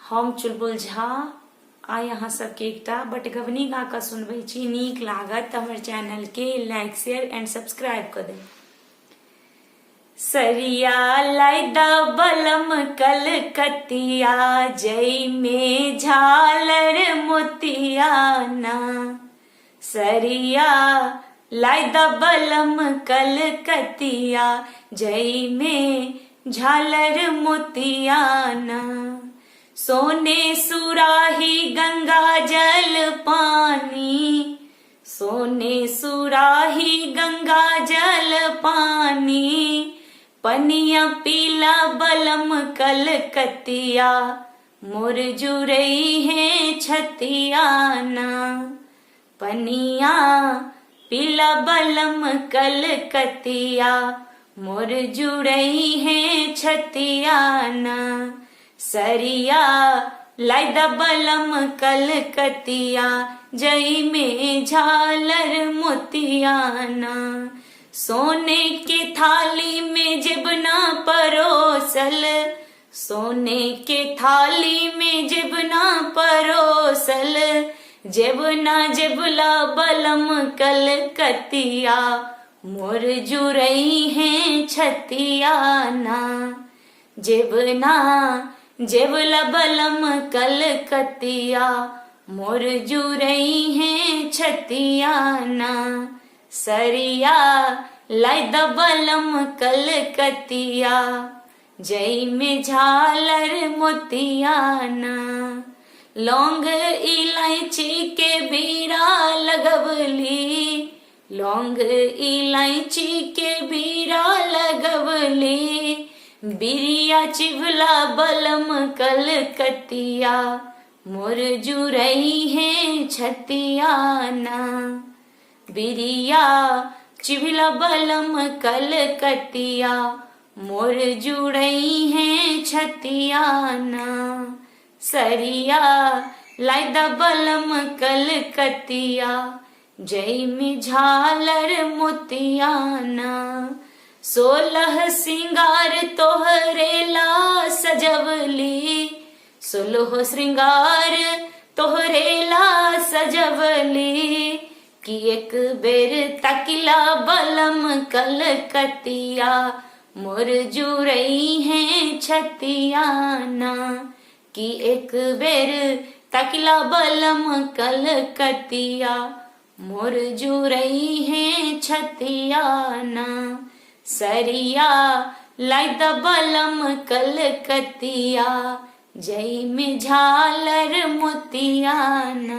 हम चुलबुल झा आइ अहाँ सबके एकटा बटगबनी गा कऽ सुनबै छी। नीक लागत तऽ हमर चैनलके लाइक शेयर एंड सब्सक्राइब कऽ देब। सरिया लाइदा बलम कलकतिया जई में झालर मोतिया ना। सरिया लाइदा बलम कलकतिया जई में झालर मोतिया ना। सोने सुराही गंगा जल पानी, सोने सुराही गंगा जल पानी, पनिया पीला बलम कलकतिया मोर जुरई है छतियाना। पनिया पीला बलम कलकतिया मोर जुड़ई है छतियाना। सरिया लाइदा बलम कलकतिया जई में झालर मोतियाना। सोने के थाली में जेबना परोसल, सोने के थाली में जेबना परोसल, जेबना जेबला बलम कलकतिया मोर जुरई है छतियाना। जेबना जेबला बलम कलकतिया मोर जुरई है छतियाना। सरिया लाई द बलम कलकतिया जई में झालर मोतियाना। लौंग इलायची के बीरा लगवली, लौंग इलायची के बीरा लगवली, बिरिया चिवला बलम कलकतिया मोर जुरई है छतियाना। बिरिया चिवला बलम कलकतिया मोर जुड़ई है छतियाना। सरिया लाई द बलम कलकतिया जई में झालर मोतियाना। 16 सिंगार तोहरे ला सजवली, 16 श्रृंगार तोहरे ला सजवली, कि एक बेर तकिला बलम कलकतिया मोर जुरई है छतियाना। कि एक बेर तकिला बलम कलकतिया मोर जुरई है छतियाना। सरिया लाई द बलम कलकतिया जई में झालर मोतियाना।